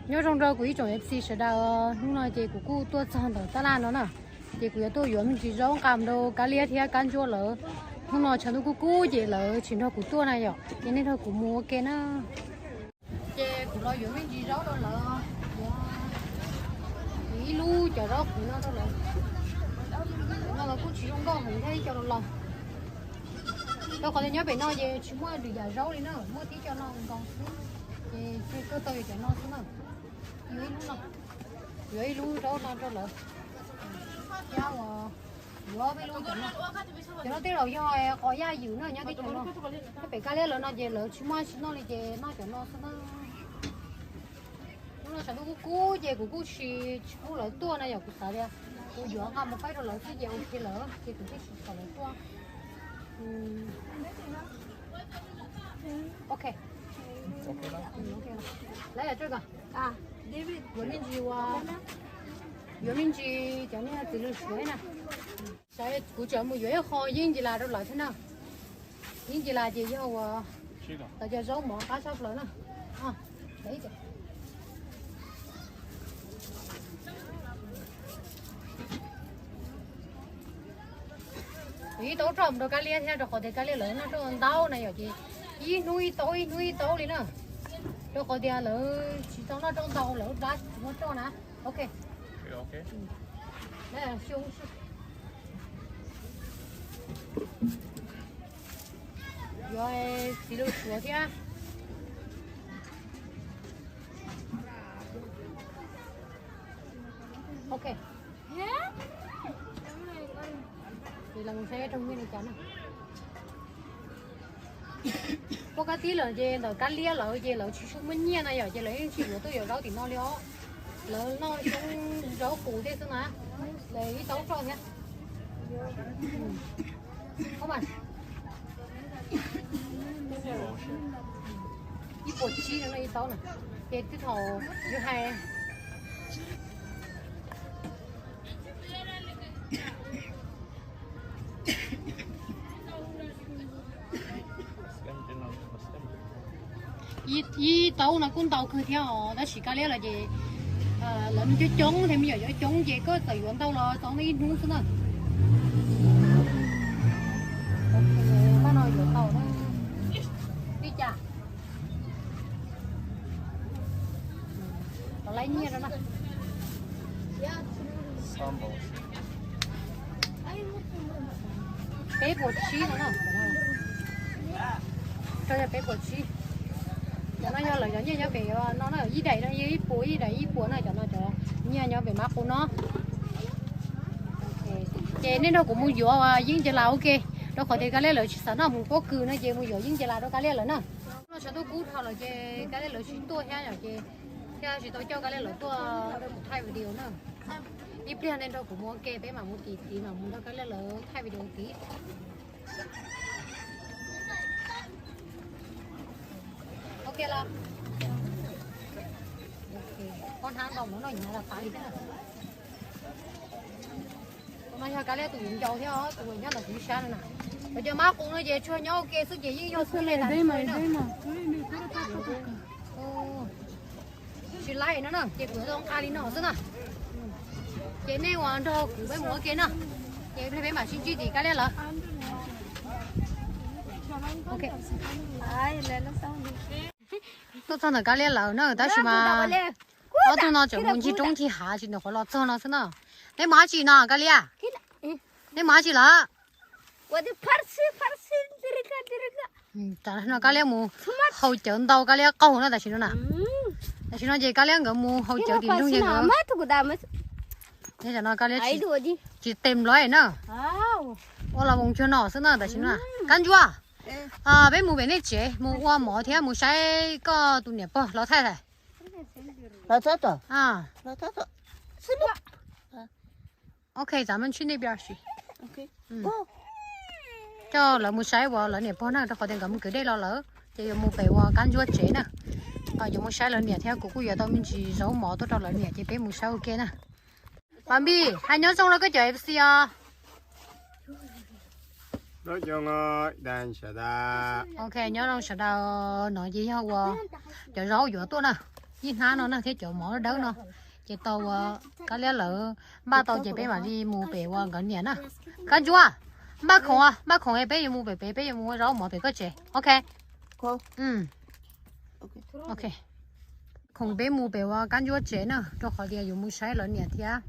Nyob zoo rau kuv ib tsoom F C sawv daws, hnub no ces kuv kuj tuaj txog ntawm tab laj no na, ces kuv yuav tuaj yuav me ntsis zaub nqa mus rau Kab Liab thiab Kab Ntsuab lawv. Hnub no tshav ntuj kub kub ces lawv tsis nrog kuv tuaj na yom, ces nej nrog kuv mus ua ke na. Ces kuv los yuav me ntsis zaub rau lawv, yuav ib lub cov zaub qhuav no rau lawv. No los kuj tsis zoo nkauj heev thiab ib co los los. Rau qhov tias nyob pem no ces tsis muaj lwm yam zaub li na, muaj tib co no nkaus xwb. Ces kawg tau yuav cov no xwb na. Yuav ib lub no, yuav ib lub zaub no rau lawv. Thiab uas yuav ob peb lub cov no. Cov no tej zaum yog qos yaj ywm na, nyob teb chaws no. Nyob pem Kab Liab lawv no ces lawv tsis muaj tsis noj li ces noj cov no xwb na. Hnub no tshav ntuj kub kub ces kuv kuj tsis pub lawv tuaj na yom, kuv xav tias kuv yuav nqa mus faib rau lawv xwb ces ok lawm ces kuv thiaj tsis kom lawv tuaj. Ok. Lawv yog tsawg ko? Yuav me ntsis ua, yuav me ntsis cov niag txiv lws suav na. Kuv tseem mus yuav ib qho yeeb nce las rau lawv thiab na. Yeeb nce las ces yog uas tau cov zaub mov qab tshaj plaws na. Kuv ib taub roj mus rau Kab Liab thiab rau qhov tias Kab Liab lawv noj roj ntau na yom ces ib hnub ib taub ib hnub ib taub li na. Rau qhov tias lawv tsis tau noj roj ntau lawv dab tsis muaj roj na. Ok. Yuav txiv lws suav thiab. Ok. Ces los saib rau nyiaj li cas na. Poj kab tib lawm ces ntawm Kab Liab lawv ces lawv tsis tshua muaj nyiaj na yom ces lawv yeej tsis yuav tuaj yuav zaub tim no li os. Lawv noj xyoob zaub qus tej xwb na. Lawv ib taub roj thiab. Ib puas tsib no ib taub na. Ces twb thaum yus hais ib taub no kuj ntau kawg thiab os, tab sis Kab Liab lawv ces lawv coob coob thiab, me nyuam coob coob ces koj txawm yuav ntau los tau ib hnub xwb na. Pab no yuav tau na. Li cas? Los laib nyiaj rau na. Peb puas tsib no na. Rau yog peb puas tsib. Cov no yog lawv cov nyiaj nyob pem no na, ib daim no yog ib puas, ib daim ib puas na, cov no cov nyiaj nyob pem mab qus no. Ces nej nrog kuv mus yuav yeeb nce las ua ke, rau qhov tias Kab Liab lawv tsis xav noj mus pob kws no ces mus yuav yeeb nce las rau Kab Liab lawv na. No tshav ntuj kub dhau lawm ces Kab Liab lawv tsis tuaj thiab yom ces thiaj tsis tau coj Kab Liab lawv tuaj thaij video na. Ib pliag nej nrog kuv mus ua ke peb mam mus tim tid mam mus nrog Kab Liab lawv thaij video tid. Ok los. Poj hnab ntau mus no nyav los tas li thiab. Tus no yog Kab Liab tus viv ncaus thiab tus nyob ntawm kuv sab no na. Cov mab qus no ces tsuas nyob ua ke xwb ces yeej yog xwb li na. Tsis laib no na ces kuv tau nqa li no xwb na. Ces nej uas nrog kuv peb mus ua ke na, ces peb mam sib ntsib tim Kab Liab lawv. Tuaj txog ntawm Kab Liab lawv na tab sis mas ob tug no tseem mus ncig roob ncig hav tsis nws qhuav los txog no xwb na. Nej mus dab tsi no Kab Liab? Nej mus dab tsi lawm? Tam no Kab Liab mus haus cawv ntau, Kab Liab qaug na tam sim no na. Tam sim no ces Kab Liab nkawd mus haus cawv tim nroog ces nkawd, tam no Kab Liab tsis tes nplob na. Ua los mus cuag no xwb na tam sim no. Kab Ntsuab, peb mus pem nej tsev mus ua mov thiab mus saib koj tus niam pog los thaij hais. Ok,咱们去那边儿去. Coj lawv mus saib uas lawv niam pog na, rau qhov tias nkawd mus kwv dej los lawm ces yuav mus pem uas Kab Ntsuab tsev na. Yuav mus saib lawv niam thiab kuv kuj yuav tau me ntsis zaub mov tuaj rau lawv niam ces peb mus saib ua ke na. Pam Npis, hais nyob zoo rau koj cov F C os. Ok, nyob zoo sawv daws, no ces yog uas cov zaub yuav tuaj na. yij hnab no na thiab cov mov dawb no. Ces tau ua Kab Liab lawv npaj tau ces peb mam li mus pem ua nkawd niam na. Kab Ntsuab, npaj khoom, npaj khoom es peb yuav mus pem pem, peb yuav mus ua zaub mov pem koj tsev. Ok. Ok. Khoom peb mus pem ua Kab Ntsuab tsev na, rau qhov tias yuav mus saib lawv niam thiab.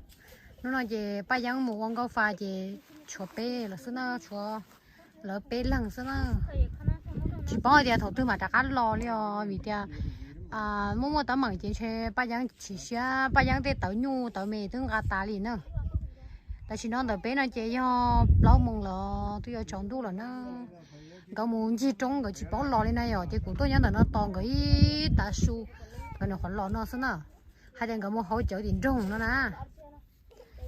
Hnub no ces Paj Yeeb mus ua nkauj fa ces tshuav peb lawm xwb na, tshuav lawv peb leeg xwb na. Tsis paub hais tias thaum twg mam rov qab los li os, vim tias muaj muaj teeb meem ces ntshe Paj Yeeb chim siab, Paj Yeeb tej tawv nyuj tawv me twb nqa tas li na. Tam sim no ntawm peb no ces yog plaub moos los twb yuav tsaus ntuj lawm na. Nkawd mus ncig roob nkawd tsis paub los li na yom, ces kuv tuaj nyob ntawm no tos nkawd ib tav su, nkawd nyuam qhuav los no xwb na. Hais tias nkawd mus hauv cawv tim nroog no na.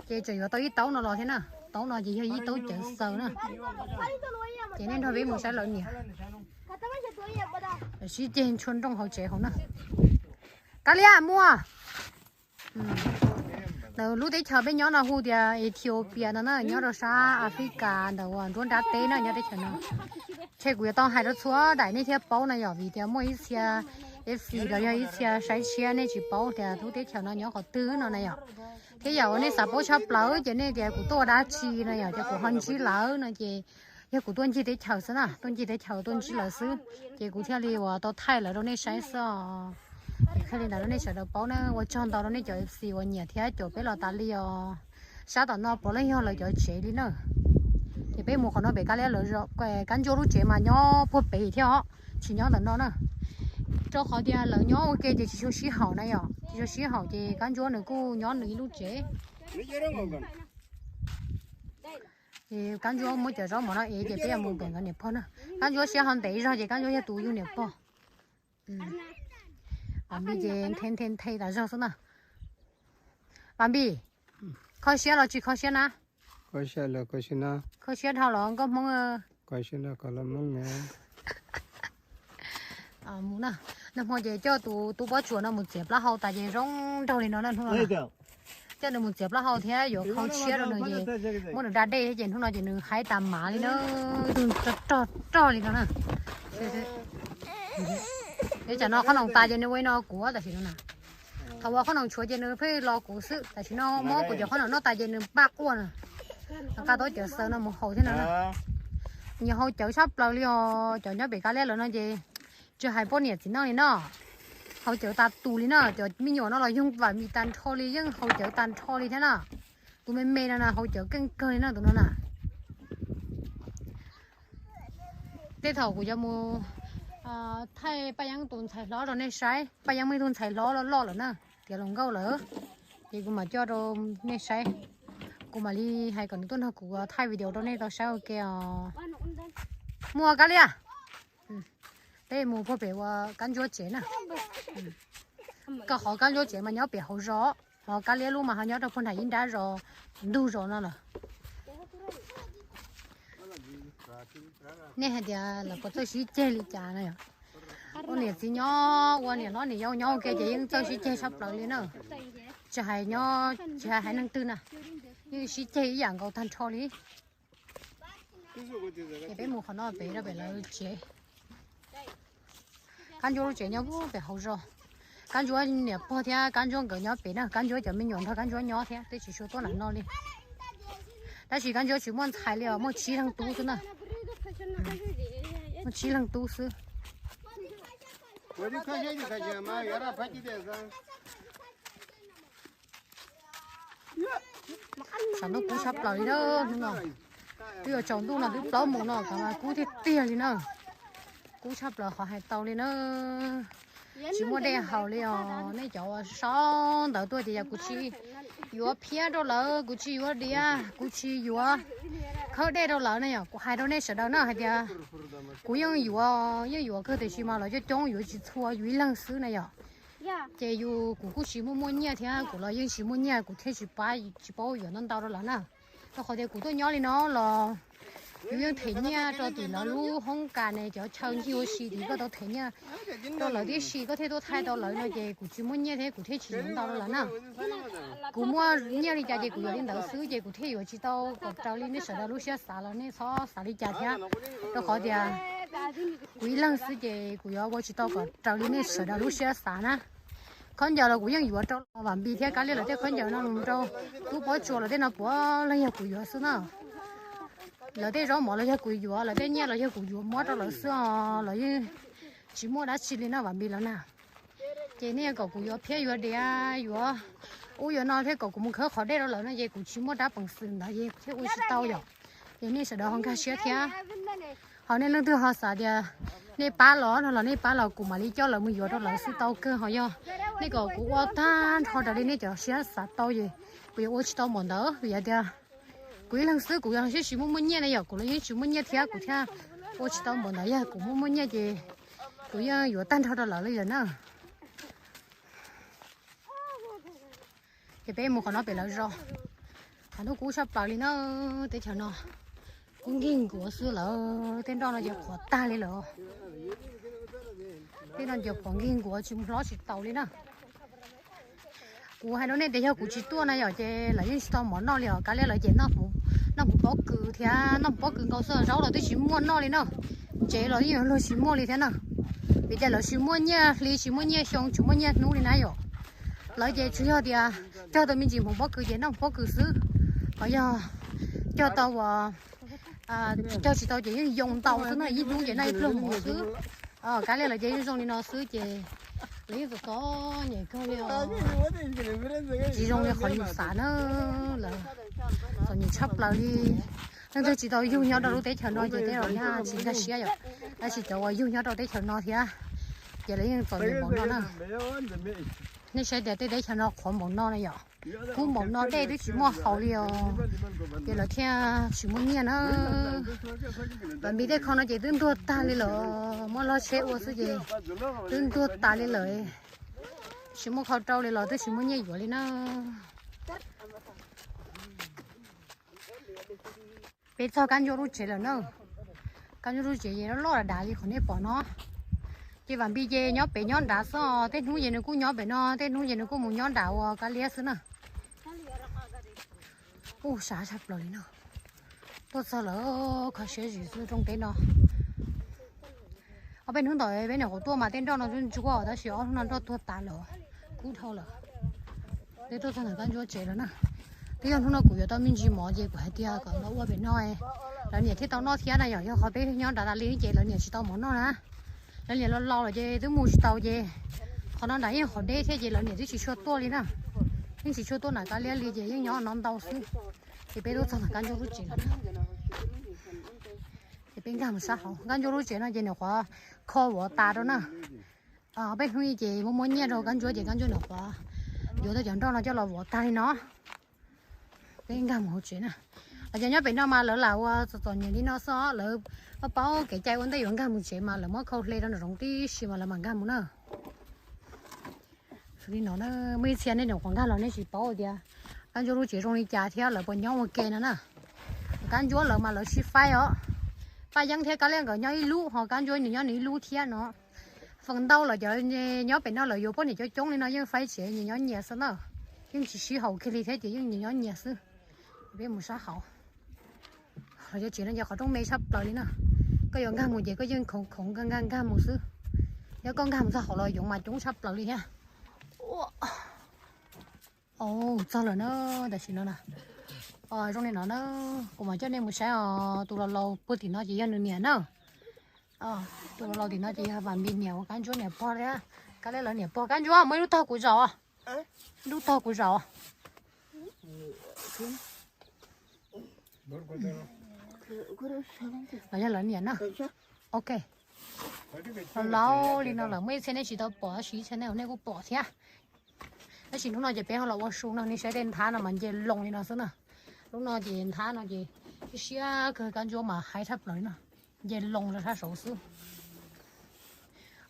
Ces tseem yuav tau ib taub no los thiab na, taub no ces yog ib taub cawv xaws na. Ces nej nrog peb mus saib lawv niam. Lawv sib ceg ntshua nrooj hauv tsev hauv na. Kab Liab muaj. Ntawm lub teb chaws peb nyob no hu tias Ethiopia no na, nyob rau sab Africa ntawm uas nruab nrab teb na, nyob teb chaws no. Ntshe kuv yuav tau hais rau txhua daim nej thiaj paub na yom, vim tias muaj ib txhia F C los yog ib txhia saib tshiab nej tsis paub tias lub teb chaws no nyob qhov twg no na yom. Thiab yam uas nej xav paub tshaj plaws ces nej tias kuv tuaj ua dab tsi no yom, ces kuv ho ntsib lawv no ces yog kuv tuaj ncig teb chaws xwb na, tuaj ncig teb chaws tuaj ntsib lawv xwb, ces kuv thiaj li uas tau thaij lawv rau nej saib xwb os. Ces thiaj li ntawd rau nej sawv daws paub na, ua tsaug ntau rau nej cov F C uas nyiam thiab caum peb los tas li os. Sab tom no puav leej yog lawv cov tsev li na. Ces peb mus qhov no pem Kab Liab lawv, Kab Ntsuab lub tsev mas nyob puag pem thiab os, tsis nyob ntawm no na. Rau qhov tias lawv nyob ua ke ces tsis tshua sib haum na yom, tsis tshua sib haum ces Kab Ntsuab nws kuj nyob nws ib lub tsev. Kab Ntsuab muab cov zaub mov no ev ces peb yuav mus pem nkawd niam pog na. Kab Ntsuab siab ho ntev zog ces Kab Ntsuab yog tus yug niam pog. Vam Npis ces nthe nthe nthe tas zog xwb na. Vam Npis, kho siab los tsis kho siab na? Kho siab dhau los nkauj Hmoob. Mus na, nag hmo ces coj tus tub pob tsuas no mus txiav plaub hau tas ces zoo nraug li no na hnub no. Coj nws mus txiav plaub hau thiab yuav khau tshiab rau nws ces muab nws da dej thiab ces hnub no ces nws haib tas mav li na, tus rog rog li no na. Eb, tsam no qhob noom tas ces nws ua li no kuv tam sim no na. Thaum uas qhob noom tshuav ces nws pheej los kuv xwb, tam sim no muab kuv cov qhob noom noj tas ces nws npaj quaj na. Nqa tau cawv xaws no mus haus thiab no na. Nyiam haus cawv tshaj plaws li os, cov nyob pem Kab Liab lawv no ces tsis hais poj niam txiv neej li no, haus cawv tas tus li na, cov me nyuam no los yoog vam mis tag nrho li, yeej haus cawv tag nrho li thiab na. Tus me me no na haus cawv keej kawg li na tus no na. Tej thaum kuv yuav mus thaij Paj Yeeb tus ntxhais hlob rau nej saib, Paj Yeeb muaj ib tug ntxhais hlob loj loj lawm na, tiav hluas nkauj lawm, ces kuv mam coj rau nej saib. Kuv mam li hais kom nws tuaj nrog kuv thaij video rau nej tau saib ua ke os. Muaj Kab Liab, peb mus puag pem ua Kab Ntsuab tsev na. Koj qhov Kab Ntsuab tsev mas nyob pem hauv zos, ho Kab Liab lub mas ho nyob rau puag nram ib nrab zos, ntug zos no lawm. Nej hais tias lawv puas txawj sib ceg li cas na yom? Ua niam txiv nyob, ua niam hlob niam yau nyob ua ke ces yeej txawj sib ceg tshaj plaws li na. Tsis hais nyob, tsis hais haiv neeg twg na, yeej sib ceg ib yam nkaus tag nrho li. Ces peb mus qhov no pem rau pem lawv tsev. Kab Ntsuab lub tsev nyob pem hauv zos. Kab Ntsuab niam pog thiab Kab Ntsuab nkawd nyob pem na, Kab Ntsuab cov me nyuam nrog Kab Ntsuab nyob thiab, twb tsis tshua tuaj nram no li. Tab sis Kab Ntsuab tsis muaj ntxhais li os, muaj tsib leeg tub xwb na. Muaj tsib leeg tub xwb. Saum no kub tshaj plaws li na hnub no. Twb yuav tsaus ntuj no twb plaub moos no kav mas kub tiag tiag li na. Kub tshaj plaws qhov hais tau li na. Tsis muaj dej haus li os. Nej cov uas sau ntawv tuaj tias yog kuv tsis yuav phiab rau lawv, kuv tsis yuav diav, kuv tsis yuav khawb dej rau lawv na yom. Kuv hais rau nej sawv daws na hais tias kuv yeej yuav, yeej yuav kawg tiam sis mas lawv coob coob yuav tsis txhua, yuav ib leeg xwb na yom. Ces yus kuv kuj tsis muaj muaj nyiaj thiab, kuv los yeej tsis muaj nyiaj, kuv thiaj tsis pab, tsis paub yuav ntau ntau rau lawv na. Rau qhov tias kuv tuaj nyob li no los yus yeej them nyiaj rau tim lawv lub hoob kas ne, cov chaw ncig ua si tid koj tau them nyiaj rau lawv tib si koj thiaj tuaj thaij tau lawv no ces kuv tsis muaj nyiaj thiab kuv thiaj tsis yuav ntau rau lawv na. Kuv muaj nyiaj li cas ces kuv yuav li ntawd xwb ces kuv thiaj yuav tsis tau kom raws li nej sawv daws lub siab xav los nej txhob xav li cas thiab. Rau qhov tias kuv ib leeg xwb ces kuv yuav ua tsis tau kom raws li nej sawv daws lub siab xav na. Khaub ncaws los kuv yeej yuav rau Vam Npis thiab Kab Liab lawv tej khaub ncaws no mus rau tub Pob Tsuas lawv tej no puav leej yog kuv yuav xwb na. Lawv tej zaub mov los yog kuv yuav, lawv tej nyiaj los yog kuv yuav muab rau lawv xwb os, lawv yeej tsis muaj dab tsi li no Vam Npis lawv na. Ces nej kom kuv yuav phiab yuav diav yuav ub yuav no thiab kom kuv mus khawb qhov dej rau lawv no ces kuv tsis muaj rab peev xwm ntawd ces kuv thiaj ua tsis tau yom. Ces nej sawv daws ho nkag siab thiab. Ho nej leej twg ho xav tias nej pab los no los nej pab los kuv mam li coj lawv mus yuav rau lawv xwb tau kawg. Ho yog nej kom kuv ua tag nrho raws li nej cov siab xav tau ces kuv yuav ua tsis tau npaum ntawd vim hais tias kuv ib leeg xwb kuv yeej tsis muaj muaj nyiaj ne yom, kuv los yeej tsis muaj nyiaj thiab kuv thiaj ua tsis tau npaum ntawd. Yog kuv muaj muaj nyiaj ces kuv yeej yuav tag nrho rau lawv li lawm na. Ces peb mus qhov no pem lawv zos. Qhov no kub tshaj plaws li na, teb chaws no kub nkig nkuav xwb lawm, tej nroj no ces qhuav tag li lawm. Tej no ces qhuav nkig nkuav tsis hlob tsis taus li na. Kuv hais rau nej tias yog kuv tsis tuaj na yom ces lawv yeej tsis tau mov noj li os. Kab Liab lawv ces noj hmoov pob kws thiab noj hmoov pob kws nkaus xwb, zaub los twb tsis muaj noj li na. Ntsev los yeej yuav luag tsis muaj li thiab na, vim tias lawv tsis muaj nyiaj hli, tsis muaj nyiaj xyoo, tsis muaj nyiaj hnub li na yom. Lawv ces tsuas yog tias cog tau me ntsis hmoov pob kws ces noj hmoov pob kws xwb. Ho yog cog tau uas tsis cog tsis tau ces yeej yoo ntau xwb na, ib hnub ces noj ib pluag hmoov xwb. Kab Liab lawv ces yeej zoo li no xwb ces lawv yeej txom txom nyem kawg li os. Tsis zoo li qhov yus xav na, lawv txom nyem tshaj plaws li. Leej twg tsis tau yug nyob rau lub teb chaws no ces tej zaum nyaj tsis nkag siab yom, tab sis cov uas yug nyob rau teb chaws no thiab ces lawv yeej txom nyem npaum no na. Nej saib tias tej teb chaws no qhuav npaum no na yom, kub npaum no dej twb tsis muaj haus li os, ces lawv thiaj tsis muaj nyiaj na. Vam Npis tej kho no ces twb ntuag tag li lawm, muab log tsheb ua xwb ces twb ntuag tas li lawm, tsis muaj kho rau li los twb tsis muaj nyiaj yuav li na. Peb txog Kab Ntsuab lub tsev lawm na. Kab Ntsuab lub tsev ces loj loj dav dav li qhov nej pom no. Ces Vam Npis ces nyob pem nyob nrad xwb, tej hnub ces nws kuj nyob pem no, tej hnub ces nws kuj mus nyob nrad ua Kab Liab xwb na. Ub, sab tshaj plaws li no. Tuaj txog lawm, kho siab zim xwb rooj teb no. Ob peb hnub ntawd peb nyuam qhuav tuaj mas tej nroj no ntsuab ntsuab tab sis ob hnub no nroj tuag tas lawm, kub dhau lawm. Peb tuaj txog ntawm Kab Ntsuab tsev lawm na. Twb yog hnub no kuv yuav tau me ntsis mov ces kuv hais tias kom los ua pem no, lawv niam thiaj tau noj thiab na yom. Yog qhov peb nyob nrad tas li ces lawv niam tsis tau mov noj na. Lawv niam los laus lawm ces twb mus tsis tau ces qhov no nrad yeej qhov deb thiab ces lawv niam twb tsis tshua tuaj li na. Yeej tsis tshua tuaj nram Kab Liab li ces yeej nyob no ntau xwb. Ces peb tuaj txog ntawm Kab Ntsuab lub tsev lawm na. Ces peb nkag mus sab hauv Kab Ntsuab lub tsev no ces nyuam qhuav kho vov tas rau na. Peb hnub i ces muab muab nyiaj rau Kab Ntsuab ces Kab Ntsuab nyuam qhuav yuav tau cov nroj no coj los vov tag li no. Peb nkag mus hauv tsev na. Los cov nyob pem no mas lawv lam ua txom txom nyem li no xwb, lawv paub kev cai ua ntej yuav nkag mus tsev mas lawv muab khau hle rau nram zoov tib si mas lawv mam nkag mus na. Li no, muaj ib txhia nej nyuam qhuav nkag los nej tsis paub tias Kab Ntsuab lub tsev zoo li cas thiab lawv puas nyob ua ke no na. Kab Ntsuab lawv mas lawv sib faib os. Paj Yeeb thiab Kab Liab nkawd nyob ib lub, ho Kab Ntsuab nws nyob nws ib lub thiab no. Feem ntau lawv cov nyob pem no lawv yuav poj niam coob coob li no yeej faib tsev nyias nyob nyias xwb na. Yeej tsis sib haum kiag li thiab ces yeej nyias nyob nyias xwb. Peb mus sab hauv. Los cov tsev no ces qhov rooj me tshaj plaws li na. Koj yuav nkag mus ces koj yeej khoov khoov nkag nkag nkag mus xwb. Yog koj nkag mus txog hauv los yoov mas coob tshaj plaws li thiab. Txog lawm na, tam sim no na. Zoo li no na, kuv mam coj nej mus saib os. Tus laus laus puag tim no ces yog nws niam na. Tus laus laus tim no ces yog Vam Npis niam uas Kab Ntsuab niam pog thiab. Kab Liab lawv niam pog. Kab Ntsuab, muaj ib lub tog kuv zaum. Lub tog kuv zaum. Los yog lawv niam na. Ok. Laus laus li no lawm muaj ib txhia nej tsis tau pom tab sis ib txhia nej kuj pom thiab. Tab sis hnub no ces peb ho los ua su no nej saib tej nthab no mas nce loo li no xwb na. Lub no ces nthab no ces siab siab kawg, Kab Ntsuab mas haib tshaj plaws li no. Nce loo rau sab saud xwb.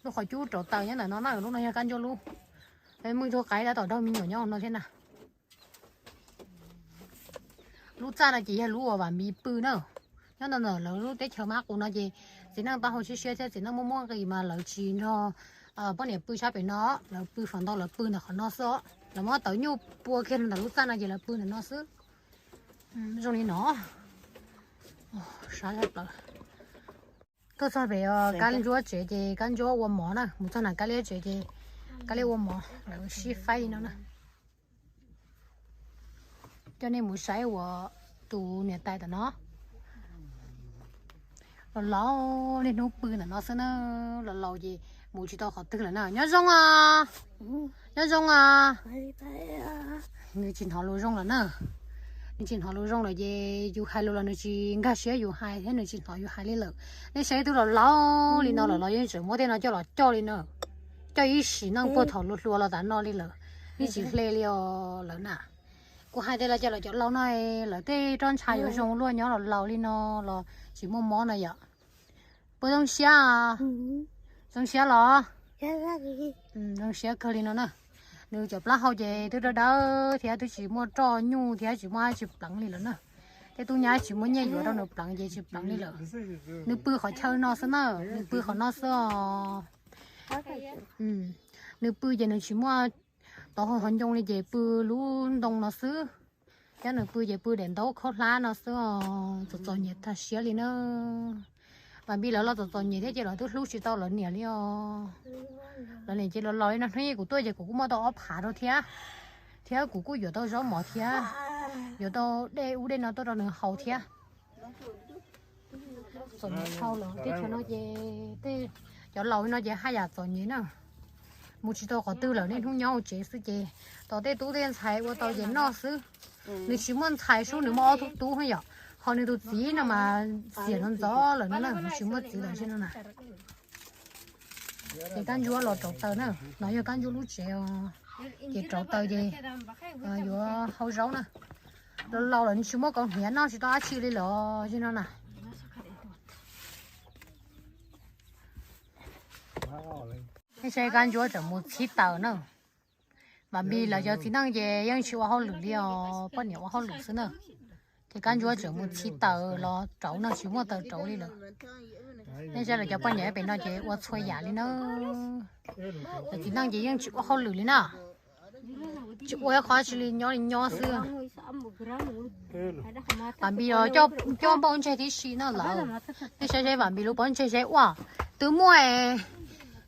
Lub qhov cub rauv taws nyob ntawm no na, lub no yog Kab Ntsuab lub. Muaj ib tug qaib tab tom daug me nyuam nyob no thiab na. Lub txaj no ces yog lub uas Vam Npis pw na. Nyob ntawm lawv lub teb chaws mab qus no ces txiv neej taub hau siab siab thiab txiv neej muaj muaj nqis mas lawv tsis nrog poj niam pw sab pem no, lawv pw feem ntau lawv pw ntawm qhov no xwb os. Lawv muab tawv nyuj pua kiag ntawm lub txaj no ces lawv pw ntawm no xwb. Zoo li no. Sab tshaj plaws. Tuaj txog pem Kab Ntsuab tsev ces Kab Ntsuab ua mov na, mus txog nram Kab Liab tsev ces Kab liab ua mov lawv sib faib li no na. Coj nej mus saib uas tus niam tais tom no. Los laus niaj hnub pw ntawm no xwb na, los laus ces mus tsis tau qhov twg lawm na. Nyob zoo os, nyob zoo os. Nws tsis hnov lus zoo lawm na. Nws tsis hnov lus zoo lawm ces yus hais lus los nws tsis nkag siab yus hais thiab nws tsis hnov yus hais li lawm. Nej saib tus los laus li no los laus yeej tseem muab tej no coj los coj li na, coj ib sim neej puag thaum hluas hluas los tas no li lawm, yeej tsis hle li os lawm na. Kuv hais tias los cov, los cov laus no lawv tej roj ntsha yuav zoo luaj, nyob los laus li no los tsis muaj mob na yom. Puas zoo siab? Zoo siab los? Zoo siab kawg li no na. Nws cov plaub hau ces twb dawb dawb thiab twb tsis muaj roj nyuj thiab tsis muaj dab tsi pleev li lawm na. Tej tub nyab tsis muaj nyiaj yuav rau nws pleev ces tsis pleev li lawm. Nws pw qhov chaw no xwb na, nws pw qhov no xwb os. Nws pw ces nws tsis muaj tau hauv qhov ncoo li ces pw lub ntoo no xwb. Thiab nws pw ces pw daim ntaub khaub hlab no xwb os, txom txom nyem tag siab li na. Vam Npis lawv los txom txom nyem thiab ces lawv twb hlub tsis tau lawv niam li os. Lawv niam ces los laus li no, hnub ib kuv tuaj ces kuv kuj muab tau ob phav rau thiab, thiab kuv kuj yuav tau zaub mov thiab, yuav tau dej ub dej no tuaj rau nws haus thiab. Txom nyem dhau lawm, teb chaws no ces tej cov laus li no ces haj yam txom nyem na. Mus tsis tau qhov twg lawm, niaj hnub nyob hauv tsev xwb ces tos tej tub tej ntxhais ua tau ces noj xwb. Nws tsis muaj ntxhais sub, nws muaj ob tug tub yom, ho nws tus txiv no mas xiam ntxov ntxov lawm no na, nws tsis muaj txiv lawm xwb no na. Ces Kab Ntsuab los rauv taws na, no yog Kab Ntsuab lub tsev os. Ces rauv taws ces yuav hau zaub na. Los laus lawm tsis muaj kaus hniav noj tsis tau dab tsi li lawm no na. Nej saib Kab Ntsuab tseem mus txhib taws na. Vam Npis lawv cov txiv neej ces yeej tsis ua hauj lwm li os, poj niam ua hauj lwm xwb na. Ces Kab Ntsuab tseem mus txhib taws los rauv no, tsis muaj taws rauv li lawm. Nej saib lawv cov poj niam pem no ces ua txhua yam li na. Lawv txiv neej ces yeej tsis ua hauj lwm li na. Tsis ua ib qho tsi li, nyob li nyob xwb. Vam Npis os, coj npauj ntseg tib si no lawm. Nej saib saib Vam Npis lub pob ntseg saib ua. Twb muaj,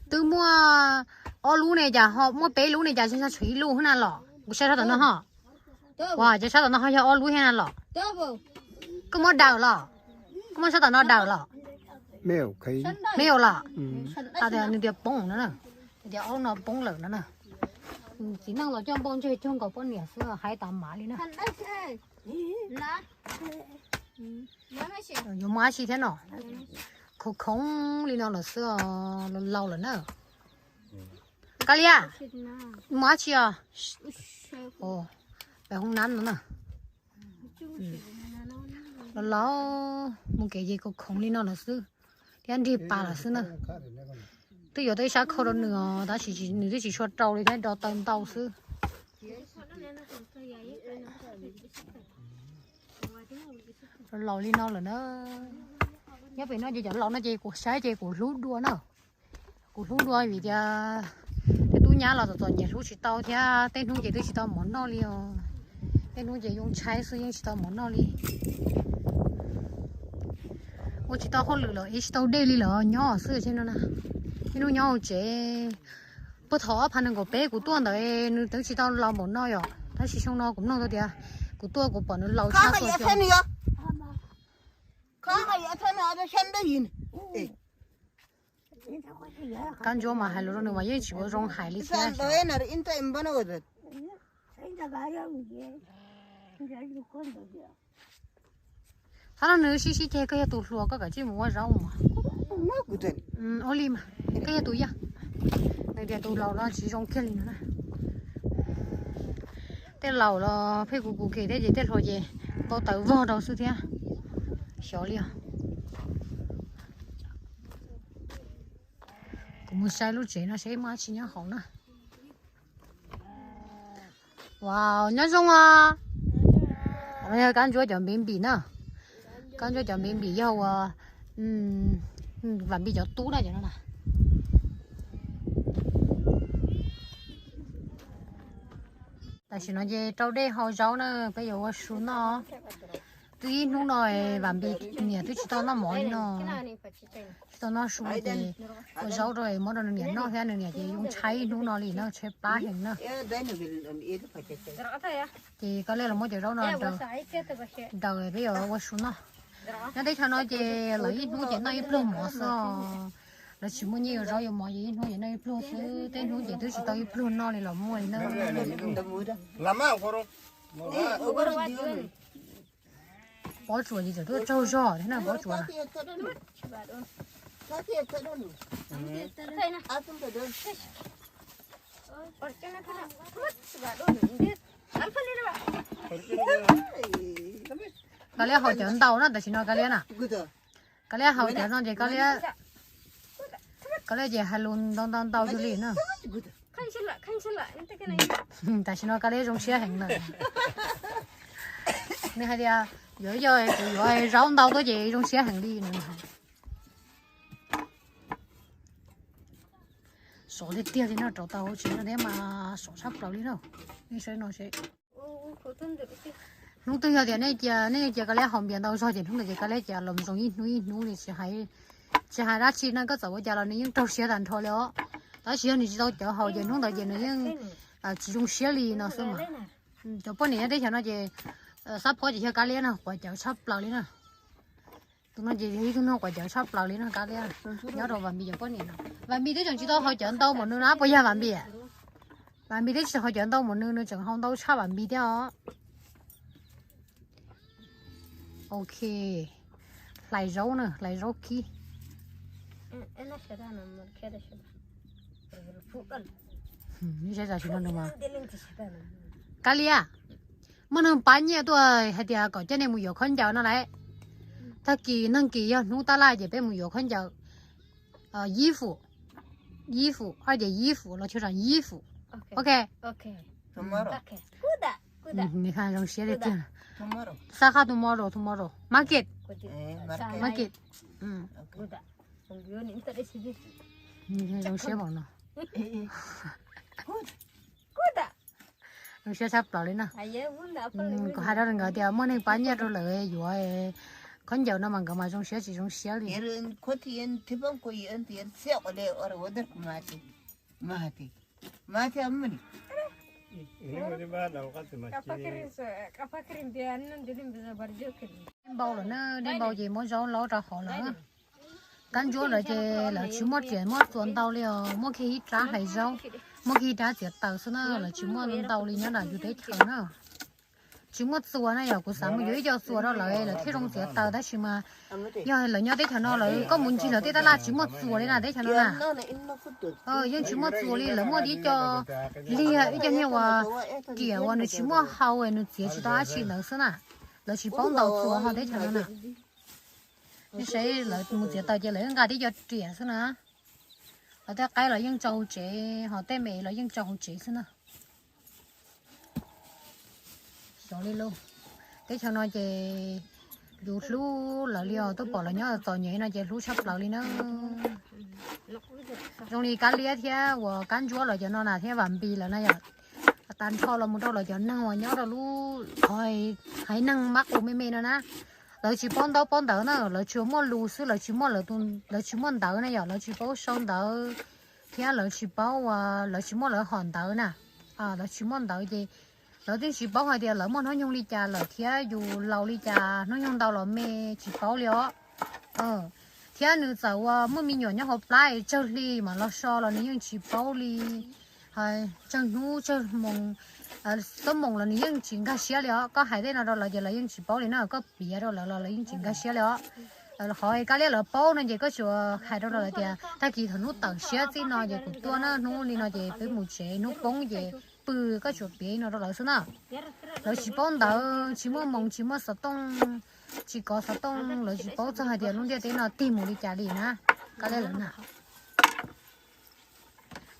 twb muaj ob lub ne cas ho muaj peb lub ne cas tsis tshuav ib lub na los? Kuv saib sab tom no ho. Ua cas sab tom no ho yog ob lub thiab na los? Koj muab daws los? Koj muab sab tom no daws los? Me nyuam los? Nws tias poob no, nws tias ob lub no poob lawm no na. Txiv neej los coj npauj ntseg cog nkaus poj niam xwb, hais tas mam li na. Yuav muaj dab tsi thiab no? Khoov khoov li no lawm xwb, laus laus lawm na. Kab Liab, muaj dab tsi os? Pem hoob nab no na. Laus laus mus kev ces khoov khoov li no lawm xwb, thiab nrig pas lawm xwb na. Twb yuav tau ib sab khau rau nws os, tab sis nws twb tsis tshua rau li thiab, do taw ntau xwb. Laus li no lawm na. Nyob pem no ces cov laus no ces kuv saib ces kuv hlub dua na. Kuv hlub dua vim tias tej tub nyab los txom txom nyem hlub tsis tau thiab, tej hnub ces twb tsis tau mov noj li os. Tej hnub ces yoo tshaib xwb yeej tsis tau mov noj li. Ua tsis tau hauj lwm lawm, ib tsis tau dej li lawm, nyob xwb thiab no na. Ib hnub nyob hauv tsev. Puag thaum ob phav nees nkaum peb kuv tuaj ntawd nws twb tsis tau laus npaum no yom, tab sis xyoo no kuv mloog tau tias kuv tuaj kuv pom nws laus tshaj xyoo. Kab Ntsuab mas hais lus rau nws mas yeej tsis ua zoo hais li thiab. Qhov no nws sib sib ceg, koj yog tus hluas koj kav tsij mus ua zaub mas. Ua li mas, koj yog tus yog. Nws tias tus laus no tsis zoo kiag li no na. Tej laus los pheej kuv kuv ke thiab ces tej hluas ces npau taws vog rau xwb thiab. Xyov li os. Kuv mus saib lub tsev no seb muaj dab tsi nyob hauv na. Wow, nyob zoo os. Yog Kab Ntsuab cov npev npim na. Kab Ntsuab cov npev npim yog ua Vam Npis cov tub na cov no na. Tam sim no ces rau dej hau zaub na, peb yuav ua su noj. Twb ib hnub no Vam Npis niam twb tsis tau noj mov li no, tsis tau noj su ces ua zaub rau muab rau nws niam noj thiab, nws niam ces zoo tshaib ib hnub no li no, tshaib plab heev na. Ces Kab Liab los muab cov zaub no daws peb yuav ua su noj. Nyob teb chaws no ces lawv ib hnub ces noj ib pluag mov xwb. Lawv tsis muaj nyiaj yuav zaub yuav mov ces ib hnub ces noj ib pluag xwb, tej hnub ces twb tsis tau ib pluag noj li los muaj li na. Pob tsuas ces tseem tuaj tsaug zog thiab na pob tsuas. Kab Liab haus cawv ntau na tam sim no Kab Liab na. Kab Liab haus cawv no ces Kab Liab, Kab Liab ces hais lus ntau ntau ntau yug li na. Tam sim no Kab Liab zoo siab heev lawm. Nws hais tias yuav yog kuv yuav zaub ntau tuaj ces zoo siab heev li no. Sov tiag tiag li no, rau tau hauv tsev no thiab mas sov tshaj plaws li na. Nej saib no seb. Hnub twg yog tias nej cia, nej cia Kab Liab haus npias ntau zog ces hnub ntawd ces Kab Liab cia los zoo ib hnub ib hnub li tsis hais, tsis hais dab tsi no, koj txawm ua cas los nws yeej raug siab tag nrho li os. Tab sis yog nws tsis tau cawv haus ces hnub ntawd ces nws yeej tsis zoo siab li no xwb mas. Cov poj niam nyob teb chaws no ces xab phob ces yog Kab Liab no quav cawv tshaj plaws li na. Tus no ces yog ib tug no quav cawv tshaj plaws li no Kab Liab. Nyob rau Vam Npis cov poj niam no, Vam Npis twb tseem tsis tau haus cawv ntau npaum nws na, puas yog Vam Npis? Vam Npis twb tsis haus cawv ntau npaum nws, nws tseem haus ntau tshaj Vam Npis thiab os. Ok, hlais zaub na, hlais zaub khib. Kab Liab, muaj neeg pab nyiaj tuaj hais tias kom coj nej mus yuav khaub ncaws no lauj. Tag kis neeg kis yog hnub tab laj ces peb mus yuav khaub ncaws. Yib fum, yib fum, ob ces yib fum los thiaj yib fum. Ok. Nws zoo siab li tiag. Xab qab tomorrow, tomorrow. Market. Market. Zoo siab npaum no. Zoo siab tshaj plaws li na. Kuv hais rau nkawd tias muaj neeg pab nyiaj rau lawv yuav khaub ncaws no mas nkawd mas zoo siab tsis zoo siab li. Dej npau lawm na, dej npau ces muab zaub laub rau hauv lawm. Kab ntsuab lawv ces lawv tsis muaj riam muaj txuas ntau li os, muaj kiag ib rab hlais zaub, muaj kiag ib rab txiav taws xwb na, lawv tsis muaj ntau li nyob nram yus teb chaws na. Tsis muaj txuas na, yog kuv xav mus yuav ib co txuas rau lawv, lawv thiaj zoo txiav taws, tab sis mas yog lawv nyob teb chaws no lawv, koj mus ncig lawv tej tab laj tsis muaj txuas li na, teb chaws no na. Yeej tsis muaj txuas li, lawv muaj ib co liag, ib co niag uas riam uas nws tsis muaj hau, nws txiav tsis tau dab tsi ntawd xwb na. Lawv tsis paub ntaus txuas ho teb chaws no na. Nej saib lawv mus txiav taws ces lawv nqa tib co riam xwb na. Lawv tej qaib los yeej tso hauv tsev, ho tej me los yeej tso hauv tsev xwb na. Xyov li lauj. Teb chaws no ces yus hlub lawv li os, tuaj pom lawv nyob txom nyem no ces hlub tshaj plaws li na. Zoo li Kab Liab thiab uas Kab Ntsuab lawv cov no na thiab Vam Npis lawv na yom, tag nrho los mus rau lawv cov neeg uas nyob rau lub qhov haiv neeg mab qus me me no na, lawv tsis paub ntaub paub ntawv na, lawv tsuas muaj lus xwb, lawv tsis muaj lawv, lawv tsis muaj ntawv na yom, lawv tsis paub sau ntawv thiab lawv tsis paub, lawv tsis muaj lawv hom ntawv na. Lawv tsis muaj ntawv ces lawv twb tsis paub hais tias lawv muaj hnub nyoog li cas lawm thiab yus laus li cas, hnub nyoog ntau los me tsis paub li os. Thiab nws txawm uas muaj me nyuam nyob hauv plab es tsawg hli mam los so los nws yeej tsis paub li. Tsawg hnub tsawg moos, xuab moos los nws yeej tsis nkag siab li os. Koj hais tej no rau lawv ces lawv yeej tsis paub li na, koj piav rau lawv los lawv yeej tsis nkag siab li os. Qhov Kab Liab lawv paub no ces koj tsuas hais rau lawv tias tag kis thaum hnub tawm siab txij no ces kuv tuaj na, hnub li no ces peb mus tsev, hnub poob ces pw, koj tsuas piav li no rau lawv xwb na. Lawv tsis paub ntawv, tsis muaj moos, tsis muaj xov tooj, tsis kov xov tooj, lawv tsis paub txog hais tias lub ntiaj teb no tig mus li cas li na. Kab Liab lawv na.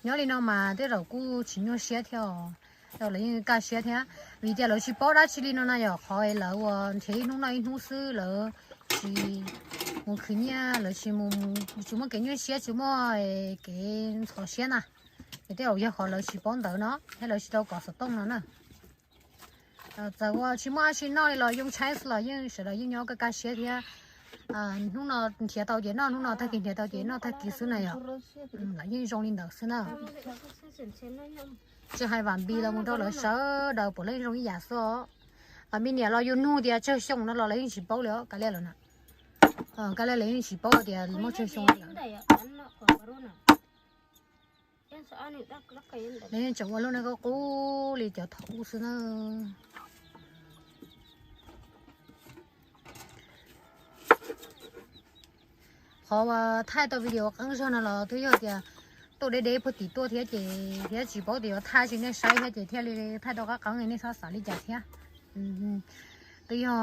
Nyob li no mas tej zaum kuj tsis nyuaj siab thiab os, lawv yeej kaj siab thiab, vim tias lawv tsis paub dab tsi li no na yom, qhov lawv uas nrhiav ib hnub noj ib hnub xwb, lawv tsis mus khwv nyiaj, lawv tsis mus, tsis muaj kev nyuaj siab, tsis muaj kev ntxhov siab na. Es tej zaum yog qhov lawv tsis paub ntawv no thiab lawv tsis tau kov xov tooj no na. Txawm ua tsis muaj dab tsi noj li los yoo tshaib xwb los yeej sawv daws yeej nyob kaj kaj siab thiab. Hnub no nrhiav tau ces noj, hnub no tag kis nrhiav tau ces noj tag kis xwb na yom. Los yeej zoo li ntawd xwb na. Tsis hais Vam Npis los mus rau lawv sawv daws puav leej zoo ib yam xwb os. Vam Npis niam los yus nug tias tsawg xyoo no los lawv yeej tsis paub li os, Kab Lias lawv na. Kab Lias lawv yeej tsis paub tias muaj tsawg xyoo li lawm. Lawv yeej tseem ua lub neej qub qub li cov thaum ub xwb na. Qhov uas thaij tau video qeeb zog no los twb yog tias tuaj deb deb puag tim tuaj thiab ces thiab tsis paub tias yuav thaij tsis nej saib thiab ces thiaj li thaij tau qab qeeb, nej txhob xav li cas thiab. Twb yog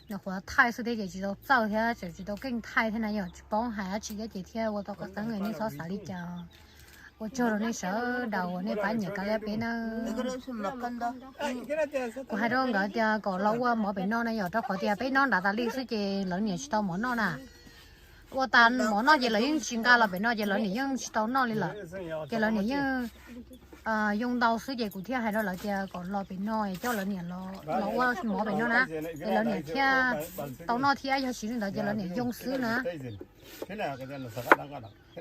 nyuam qhuav thaij xwb thiab ces tsis tau txawj thiab tseem tsis tau keej thaij thiab na, yog tsis paub hais dab tsi thiab ces thiaj ua tau qab qeeb, nej txhob xav li cas. Ua tsaug rau nej sawv daws uas nej pab nyiam Kab Lias peb nawb. Kuv hais rau nkawd tias kom los ua mov pem no na yom, rau qhov tias peb nyob nrad tas li xwb ces lawv niam tsis tau mov noj na. Ua tas mov noj ces lawv yeej tsis nqa los pem no ces lawv niam yeej tsis tau noj li lawm. Ces lawv niam yeej yoo ntau xwb ces kuv thiaj hais rau lawv tias kom los pem no coj lawv niam los ua mov pem no na, es lawv niam thiaj tau noj thiab, yog tsis li ntawd ces lawv niam yoo xwb na.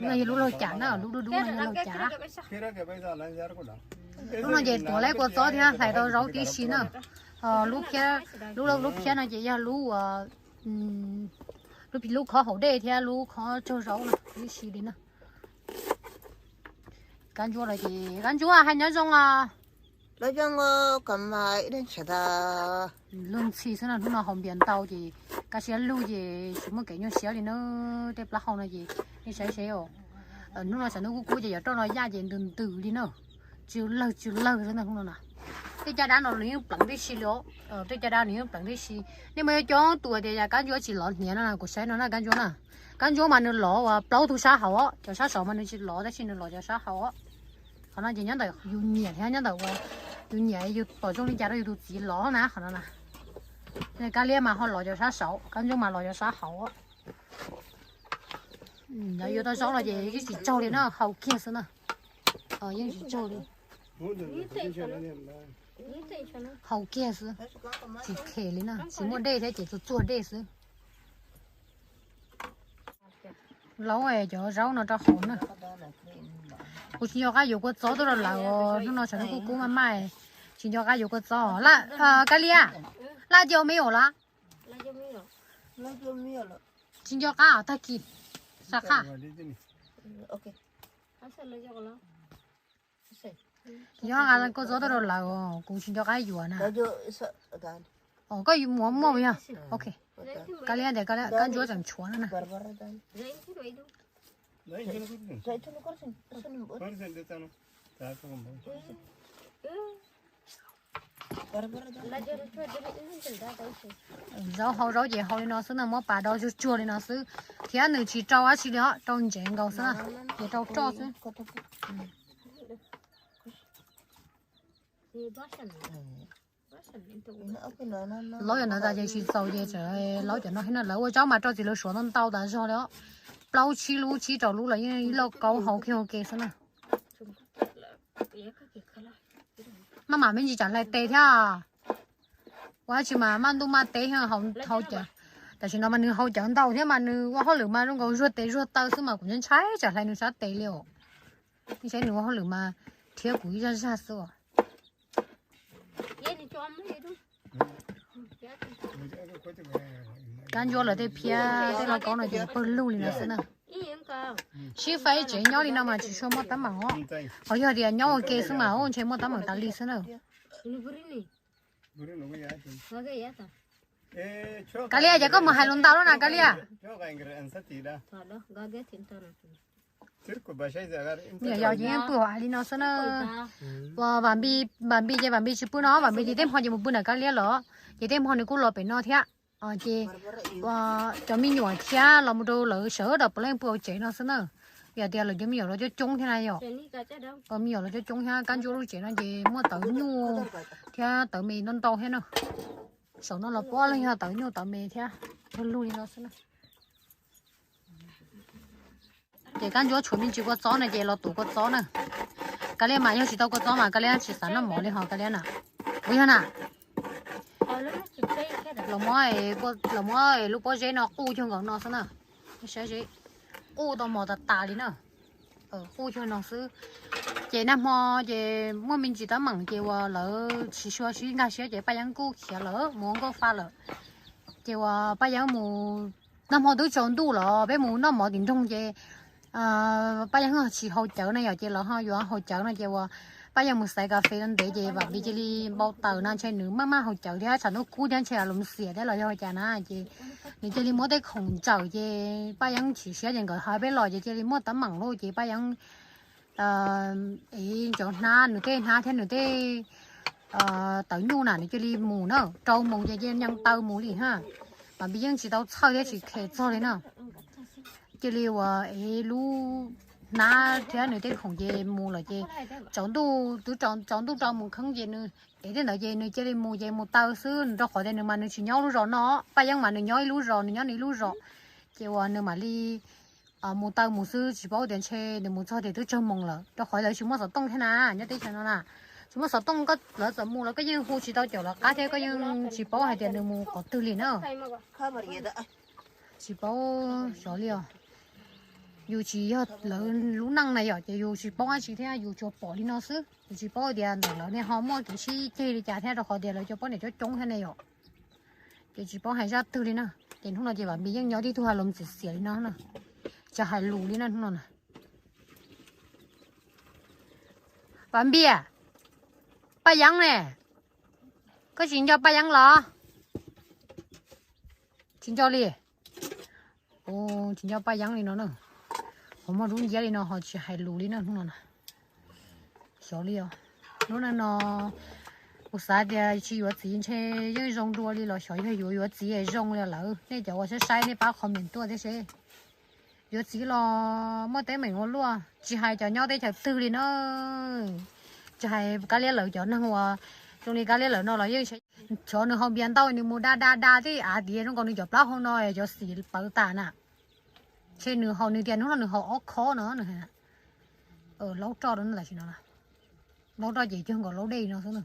No yog lub laug cam na, lub dub dub no yog laug cam. Lub no ces tuav lawv kua txob thiab hlais tau zaub tib si na. Lub phiab, lub lub phiab no ces yog lub, lub khob haus dej thiab lub khob tsaug zaub no tib si li na. Kab Ntsuab lawv ces, Kab Ntsuab hais nyob zoo os. Lub ntxhi xwb no, hnub no haus npias ntau ces kaj siab lug ces tsis muaj kev nyuaj siab li na. Tej plaub hau no ces nej saib seb os. Hnub no tshav ntuj kub kub ces yuav roj no yaj ces ntws ntws li na. Tsw lawg tsw lawg xwb na hnub no na. Tej caj dab no nws yeej pleev tib si li os. Tej caj dab nws yeej pleev tib si. Nej muaj coob tus tias yog Kab Ntsuab tsis lov hniav no na, kuv saib no na Kab Ntsuab na. Kab Ntsuab mas nws lov plaub tug sab hauv os, cov sab saud mas nws tsis lov tab sis nws lov cov sab hauv os. Qhov no ces nyob ntawm yus nyiam thiab nyob ntawm uas yus nyiam yus pom zoo li cas rau yus tus txiv lov na qhov no na. Kab Liab mas ho lov cov sab saud, Kab Ntsuab mas lov cov sab hauv. Yuav tau zaub no ces yeej tsis tsaug li na, haus kiag xwb na. Yeej tsis tsaug li. Haus kiag xwb, tsis khem li na, tsis muaj dej thiab ces txuag txuag dej xwb. Laub cov zaub no rau hauv na. Kuv tsis nco qab yuav kua txob tuaj rau lawv, hnub no tshav ntuj kub kub maj maj, tsis nco qab yuav kua txob. Kab Liab, laj jau me os lawm. Tsis nco qab tag kis, xav qab. Yog nqa kua txob tuaj rau lawv, kuv tsis nco qab yuav na. Koj yuav muab muaj yog. Ok. Kab Liab tias Kab Ntsuab tseem tshuav no na. Zaub hau zaub ces hau li no xwb na, muab pas do tsuag tsuag li no xwb, thiab nws tsis rau dab tsi li os, rau ntsev nkaus xwb na, ces rau roj xwb. Laub cov no tas ces tsis txaus ces tseem laub cov no thiab na, lawv ua zaub mas rau txiv lawv suav ntau ntau tas zog li os, plaub tsib lub tsib rau lub los yeej ib lauj kaub hau kiag ua ke xwb na. Maj mam me ntsis tsam hlais tes thiab. Ua dab tsi mas maj ntuj maj teb thiab hau cawv. Tam sim no mas nws hau cawv ntau thiab mas nws ua hauj lwm mas zoo nkaus zuag tes zuag taw xwb mas kuv ntshai tsam hlais nws sab tes li os. Saib nws ua hauj lwm mas rhiab kuv ib zaj zaj xwb os. Kab Ntsuab lawv tej phiab tej lauj kaub no ces pawg lug li no xwb na. Sib faib tsev nyob li no mas tsis tshua muaj teeb meem os. Ho yog tias nyob ua ke xwb mas ntshe muaj teeb meem tas li xwb na. Kab Liab, ces koj mus hais lus ntau lawm na Kab Liab. Me nyuam yaus ces yeej pw hauv av li no xwb na. Vam Npis, Vam Npis ces Vam Npis tsis pw no, Vam Npis ces tej hmo ces mus pw nram Kab Liab los, ces tej hmo nws kuj los pem no thiab. Ces cov me nyuam thiab los mus rau lawv sawv daws puav leej pw hauv tsev no xwb na. Vim tias lawv cov me nyuam los coob coob thiab na yom. Me nyuam los coob coob thiab, Kab Ntsuab lub tsev no ces muaj tawv nyuj thiab tawv me ntau ntau thiab na. Saum no los puav leej yog tawv nyuj tawv me thiab, pawg lug li no xwb na. Ces Kab Ntsuab tshuav me ntsis kua txob no ces los tuav kua txob na. Kab Liab mas yog tsis tau kua txob mas Kab Liab tsis xav noj mov li ho Kab Liab na. Ua yog na. Los muab, los muab lub pob zeb no quj cuag nkaus no xwb na. Saib zeb quj tau mos tas tas li na. Quj cuag no xwb. Ces nag hmo ces muaj me ntsis teeb meem ces uas lawv tsis sua sib nkag siab ces Paj Yeeb kuj khiav lawm mus ua nkauj fa lawm. Ces uas Paj Yeeb mus, nag hmo twb tsaus ntuj los peb mus noj mov tim nroog ces Paj Yeeb tsis haus cawv na yom, ces lawv ho yuav haus cawv no ces uas Paj Yeeb mus xaiv kas fes ntev ces Vam Npis cia li npau taws no ntshe nws maj maj haus cawv thiab tshav ntuj kub thiab ntshe los xiam thiab los yog cas na ces nws cia li muab tej khoom ntsawm ces Paj Yeeb chim siab ces nkawd hais peb los ces cia li muaj teeb meem lauj ces Paj Yeeb ev cov hnab, nws tej hnab thiab nws tej tawv nyuj na nws cia li mus na, rau mus ces cia li nyees taw mus li ha. Vam Npis yeej tsis tau txhawj thiab tsis khem txog li na. Cia li uas ev lub hnab thiab nws tej khoom ces mus lawm ces tsaus ntuj twb tsaus ntuj rau mus kheeb ces nws ev tej ntawd ces nws cia li mus ces mus taw xwb rau qhov tias nws mas nws tsis nyob lub zos no, Paj Yeeb mas nws nyob ib lub zos, nws nyob nws ib lub zos. Ces uas nws mam li mus taw mus xwb tsis paub tias ntshe nws mus txog tias twb tsawg moos lawm rau qhov lawv tsis muaj xov tooj thiab na, nyob teb chaws no na. Tsis muaj xov tooj, lawv txawm mus los koj yeej hu tsis tau caum lawv qab thiab koj yeej tsis paub hais tias nws mus qhov twg li na. Tsis paub xyov li os. Yus tsis yog lawv lub neej na yom, ces yus tsis paub dab tsi thiab yus tsuas pom li no xwb. Yus tsis paub tias ntawm lawv ne ho muaj kev sib ceg li cas thiab rau qhov tias lawv cov poj niam coob coob thiab ne yom. Ces tsis paub hais zaj twg li na. Ces hnub no ces Vam Npis yeej nyob tib tug hais lus xiam xiam li no na. Tsis hais lus li na hnub no na. Vam Npis, Paj Yeeb ne, koj tsis nco Paj Yeeb los? Tsis nco li. Tsis nco Paj Yeeb li no na. Qhov muag dub nciab li no ho tsis hais lus li na hnub no na. Xyov li os. Hnub no no kuv xav tias tsis yuav txiv ntshe yeej zoo dua li los xyov yog yuav yuav txiv zoo li lawm. Nej cov uas saib saib nej pab comment tuaj thiab seb. Yuav txiv los muaj teeb meem ua luaj, tsis hais cov nyob teb chaws twg li na. Tsis hais Kab Liab lawv cov neeg uas zoo li Kab Liab lawv no los yeej, xyov nws haus npias ntau nws mus da da da tej av tias zoo nkaus nws cov plaub hau no cov xim pawv tas na. Ntshe nws haus, nws tias hnub no nws haus ob khob no nws hais. Laub roj rau tam sim no, laub roj ces cuag nkaus laub dej no xwb na.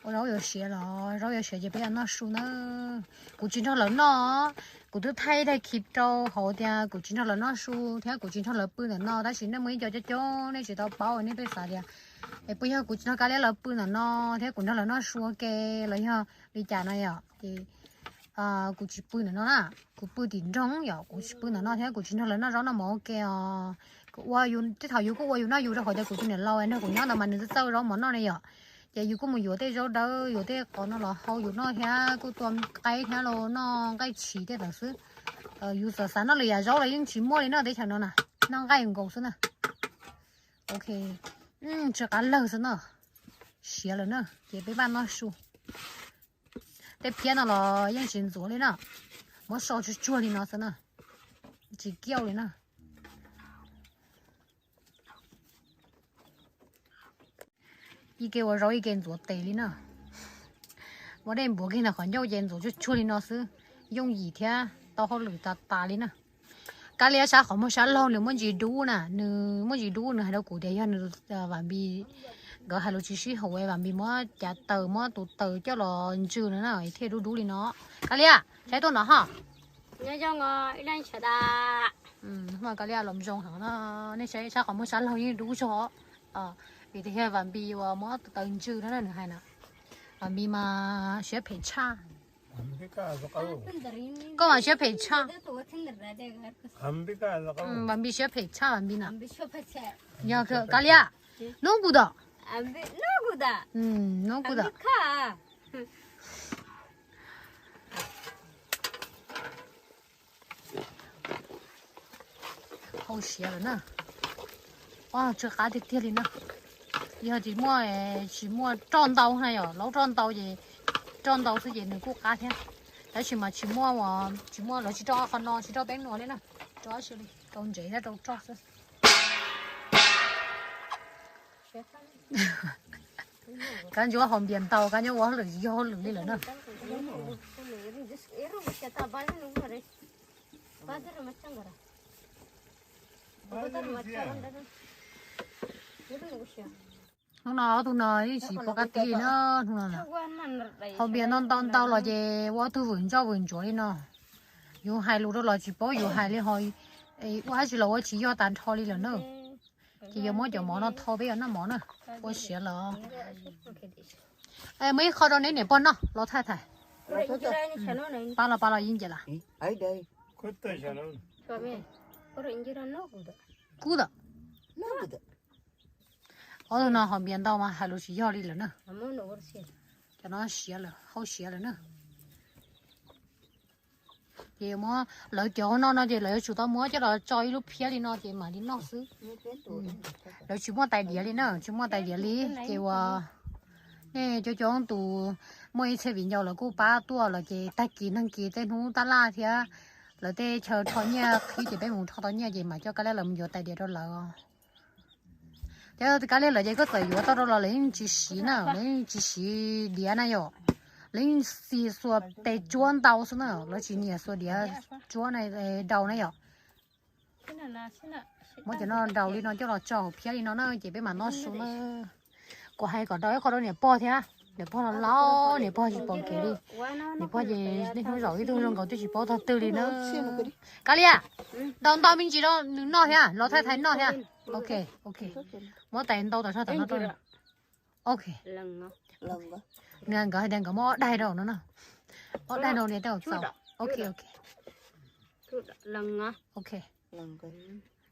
Ua zaub yuav siav los, zaub yuav siav ces peb yuav noj su na. Kuv tsis nrog lawv noj, kuv twb thaij tag kis rau hauv tias kuv tsis nrog lawv noj su thiab kuv tsis nrog lawv pw ntawm no tab sis nej muaj ib co coob coob nej tsis tau paub nej pheej xav tias es puas yog kuv tsis nrog Kab Liab lawv pw ntawm no thiab kuv nrog lawv noj su ua ke los yog li cas no yom. Ces kuv tsis pw ntawm no na, kuv pw tim nroog yom, kuv tsis pw ntawm no thiab kuv tsis nrog lawv noj zaub noj mov ua ke os. Kuv ua yus tej thaum yus kuj ua yus noj yus rau qhov tias kuv tus niam laus nrog kuv nyob ntawd mas nws txawj txawj zaub mov noj ne yom. Ces yus kuj mus yuav tej zaub dawb yuav tej qos no los hau yus noj thiab kuj tua qaib thiab los noj nqaij tshis tej ntawd xwb. Yus xav xav noj lwm yam zaub los yeej tsis muaj li no teb chaws no na, noj nqaij nkaus xwb na. Ok, tsw qab lawg xwb na, siav lawm na ces peb pab noj su. Tej phiab no los yeej tsis ntxuav li na, muab so tsuag tsuag li no xwb na, tsis kiauj li na. Ib ke ua zaub ib ke ntxuav tes li na. Muab dej npuav kiag ntawm qhov ncauj ces ntxuav tsuag tsuag li no xwb, yooj yim thiab tau hauj lwm tas tas li na. Kab Liab sab qhov muag sab laug nws muaj ntsis dub na, nws muaj ntsis dub nws hais rau kuv tias yog nws, Vam Npis, nkawd hais lus tsis sib haum es Vam Npis muab cav taws muab tus taws coj los ntsw no na thiaj dub dub li no. Kab Liab, saib tuaj no ho. Kab Liab los zoo heev no, nej saib sab qhov muag sab laug yeej dub zog. Vim tias yog Vam Npis uas muab tus taws ntsw no na nws hais na. Vam Npis mas siab phem tshaj. Koj mas siab phem tshaj. Vam Npis siab phem tshaj Vam Npis na. Yog Kab Liab, nub kuv tod, nub kuv tod. Hau siav lawm na. Tsw qab tiag tiag li na. Yog tsis muaj, tsis muaj roj ntau na yom, laub roj ntau ces, roj ntau xwb ces nws kuj qab thiab. Tab sis mas tsis muaj, tsis muaj, lawv tsis rau qhov no, tsis rau peb nuav li na. Rau ntsev thiab rau roj xwb. Kab Ntsuab haus npias ntau, Kab Ntsuab ua hauj lwm yog hauj lwm li lawm na. Hnub no ob tug no yeej tsis pom qab tib li na, hnub no na. Haus npias ntau ntau ntau los ces ua ob tug vwm ntsoj vwm ntsuav li no. Yus hais lus rau los tsis paub, yus hais li ho ua dab tsi los ua tsis yog tas nrho li lawm na. Ces yuav muab cov mov no thau peb yuav noj mov na. Ua siav lawm. Muab ib qho rau neb niam pog noj los thaij thaij. Pab los pab los yeej nce las. Kub tawm. Ob tug no haus npias ntau mas hais lus tsis yog li lawm na. Cov no siav lawm, haus siav lawm na. Ces muab lawv cov no no ces lawv yuav tsum tau muab coj los tso ib lub phiab li no ces mam li noj xwb. Lawv tsis muaj tais diav li na, tsis muaj tais diav li ces uas nej cov coob tus muaj ib txhia viv ncaus lawv kuj pab tuaj lawm ces tag kis nag kis tej hnub tab laj thiab lawv tej chaw rho nyiaj qhib ces peb mus rho tau nyiaj ces mam coj Kab Liab lawv mus yuav tais diav rau lawv. Cov Kab Liab lawv ces koj txawm yuav tau rau los lawv yeej tsis siv na, lawv yeej tsis siv diav na yom. Lawv yeej siv xuas tes tsuab ntau xwb na, lawv tsis nyiam xuas diav tsuab na, daus na yom. Muab cov no daus li no coj los tso hauv phiab li no na ces peb mam noj su na. Kuv hais kom daus ib qho rau niam pog thiab, niam pog no laus, niam pog tsis pom kev li. Niam pog ces niaj hnub zaum ib tug zoo nkaus twb tsis paub tog twg li na. Kab Liab, daus ntau me ntsis rau nws noj thiab, los thaij thaij noj thiab. Ok, ok. Muab tais ntau tom sab tom no rau. Ok. Nws nkawd hais tias nkawd muab ob daig rau no na. Ob daig rau niam tej hauv txaus. Ok, ok. Ok.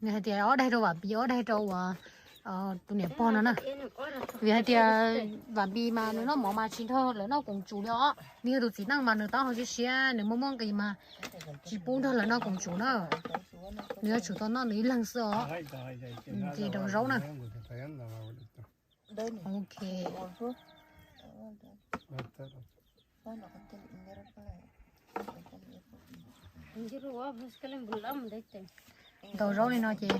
Nws hais tias ob daig rau Vam Npis, ob daig rau uas tus niam pog no na. Vim hais tias Vam Npis mas nws noj mov mas tsis nrog lawv noj koom tsum li os. Nws yog tus txiv neej mas nws taub hau siab siab, nws muaj muaj nqis mas tsis pub nrog lawv noj koom tsum na. Nws yuav tsum tau noj nws ib leeg xwb os. Ces daus zaub na. Ok. Daus zaub li no ces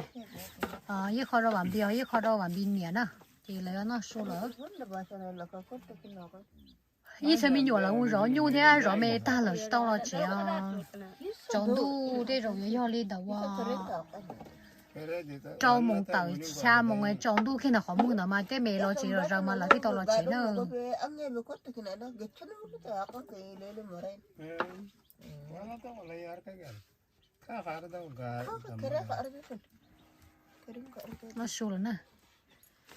ib qho rau Vam Npis, ib qho rau Vam Npis niam na. Ces lawv yuav noj su lawm. Ib txhia me nyuam lawv mus zov nyuj thiab zov me tag lawm tsis tau los tsev os. Tsaus ntuj tej zaum yuav yog li ntawm uas rau moos tawm xya moos tsaus ntuj kiag ntawm qhov muag ntawd mas tej me los tsev zom zaws mas lawv thiaj tau los tsev na. Noj su lawm na.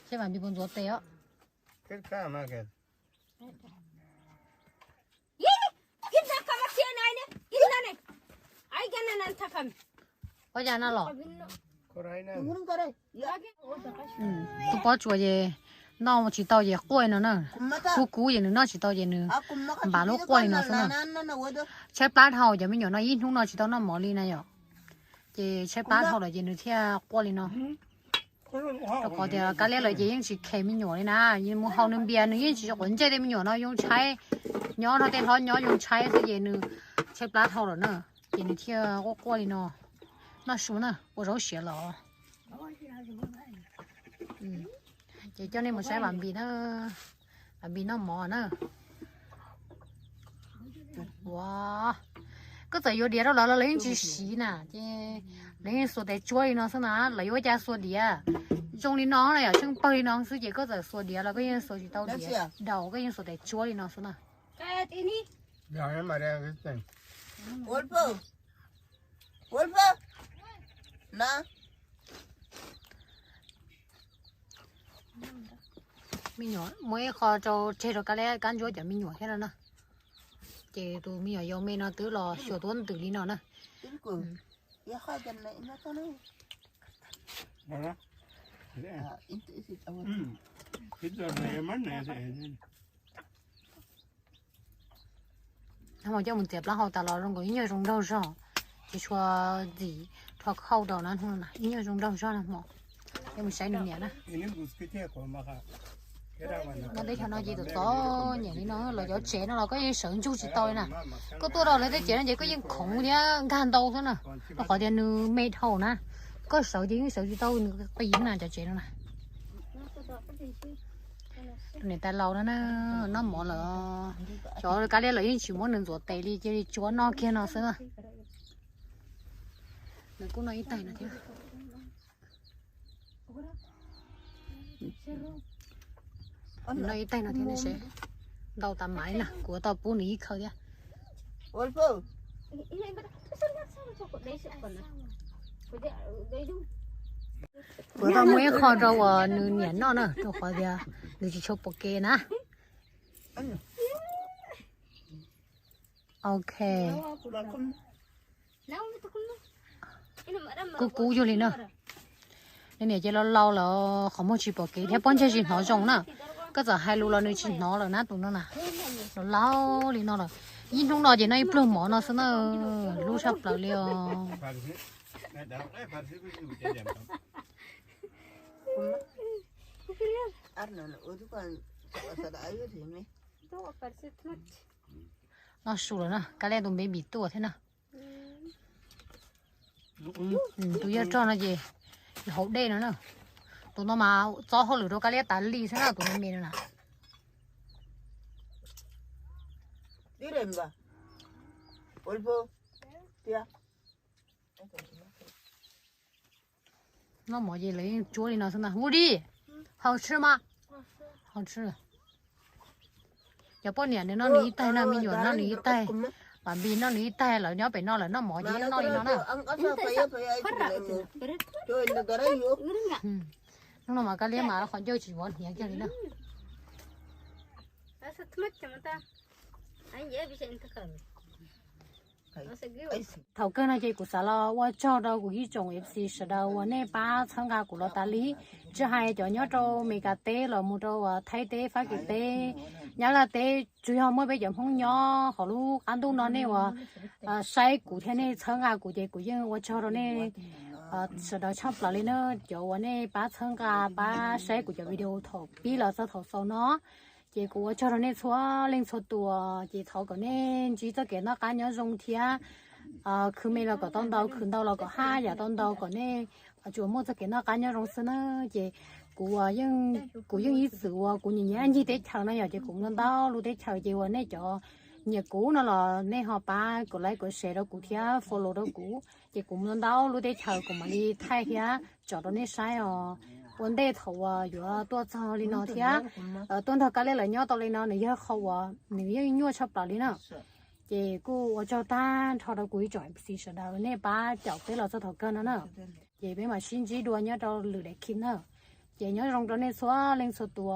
Seb Vam Npis puas ntxuav tes os. Ua cas no los? Tus pob tsuas ces noj tsis tau ces quaj no na. Kub kub ces nws noj tsis tau ces nws npav lub quaj li no xwb na. Tshaib plab dhau, cov me nyuam no ib hnub no tsis tau noj mov li na yom. Ces tshaib plab dhau lawm ces nws thiaj quaj li no. Rau qhov tias Kab Liab lawv ces yeej tsis khes me nyuam li na, mus haus nws npias nws yeej tsis quav ntsej tej me nyuam no, yoo tshaib, nyob nrog tej hlob nyob yoo tshaib xwb ces nws tshaib plab dhau lawm na, ces nws thiaj quaj quaj li no. Noj su na, ua zaub siav los. Ces coj nej mus saib Vam Npis na, Vam Npis noj mov na. Ua, koj txawm yuav diav rau lawv los lawv yeej tsis siv na, ces lawv yeej xuas tes tsuab li no xwb na, lawv yuav ua cas xuas diav zoo li no na yom, tsheej pawg li no xwb ces koj txawm xuas diav los koj yeej xuas tsis tau diav daus, koj yeej xuas tes tsuab li no xwb na. Me nyuam muab ib qho rau tseg rau Kab Liab, Kab Ntsuab cov me nyuam thiab no na. Ces tus me nyuam yaus me no twb los xyuas tuab ntws li no na. Hmo coj mus txiav plaub hau tas los zoo nkaus ib nyuag zoo nraug zog, ces tshua ntxim rho khauj rau na, ib nyuag zoo nraug zog na hmo. Coj mus saib nws niam na. Nyob teb chaws no ces txom txom nyem li no, los cov tsev no los koj yeej sawv ntsug tsis tau li na. Koj tuaj rau lawv tej tsev no ces koj yeej khoov thiab nkag ntau xwb na. Rau qhov tias nws me dhau na, koj sawv ces yeej sawv tsis tau, nws qis na cov tsev no na. Niam tais laus no na, noj mov lawm. Cov Kab Liab lawv yeej tsis muab nws ntxuav tes li, cia li tsuab noj kiag no xwb na. Nws kuj noj ib tais no thiab. Noj ib taig no thiab ne, ntau tas maiv na, kuv tau pub nws ib khawv thiab. Kuv tau muab ib qho rau uas nws niam noj na, rau qhov tias nws tsis tshua pom kev na. Ok. Kub kub yug li na. Nws niam ces laus laus lawm, qhov muag tsis pom kev thiab pob ntseg tsis hnov zoo na. Koj txawm hais lus los nws tsis hnov lawm na tus no na. Laus laus li no lawm. Ib hnub no ces noj ib pluag mov no xwb na. Hlub tshaj plaws li os. Noj su lawm na, Kab Liab tus baby tuaj thiab na. Tus yawg rog no ces yog hauv dej no na. Tus no mas txob hauj lwm rau Kab Liab tas li xwb na, tus me me no na. Noj mov ces lawv yeej tsuab li no xwb na. Hu di, hau tshwj mas, hau tshwj. Cov poj niam nws noj nws ib taig no, me nyuam noj nws ib taig, Pam Npis noj nws ib taig, lawv nyob pem no lawv noj mov ces yeej noj li no na. Hnub no mas Kab Liab mas qhov ncauj tsis vov hniav kiag li na. Thaum kawg no ces kuv xav los ua tsaug rau kuv ib tsoom F C sawv daws uas nej pab txhawb nqa kuv los tas li, tsis hais cov nyob rau Meskas teb los mus rau Thaib teb, Fab Kis teb, Nyab Laj teb, tsuas yog muaj peb cov Hmoob nyob hauv lub qab ntuj no nej uas saib kuv thiab nej txhawb nqa kuv ces kuv yeej ua tsaug rau nej sawv daws tshaj plaws li na. Cov uas nej pab txhawb nqa pab saib kuv cov video thaum pib los txog thaum xaus no, ces kuv ua tsaug rau nej txhua leej txhua tus. Ces thov kom nej ntsib txoj kev noj qab nyob zoo thiab khwv me los kom tau ntau, khwv ntau los kom haj yam tau ntau, kom nej tsuas muaj txoj kev noj qab nyob zoo xwb na. Ces kuv, kuv yeej ib txwm uas kuv nyiam nyiam ncig teb chaws no yom, ces kuv mus ntau lub teb chaws ces uas nej cov nyiam kuv no los nej ho pab kom like kom share rau kuv thiab follow rau kuv. Ces kuv mus ntau lub teb chaws kuv mam li thaij thiab tso rau nej saib os. Ua ntej thaum uas yuav tuaj txog li no thiab tuaj nrog Kab Liab lawv nyob tau li no nws yog qhov uas nws yeej nyuaj tshaj plaws li na. Ces kuj ua tsaug tag nrho rau kuv ib tsoom F C sawv daws nej pab caum peb los txog thaum kawg no na. Ces peb mam sib ntsib dua nyob rau lwm daim clip na. Ces nyob zoo rau nej txhua leej txhua tus.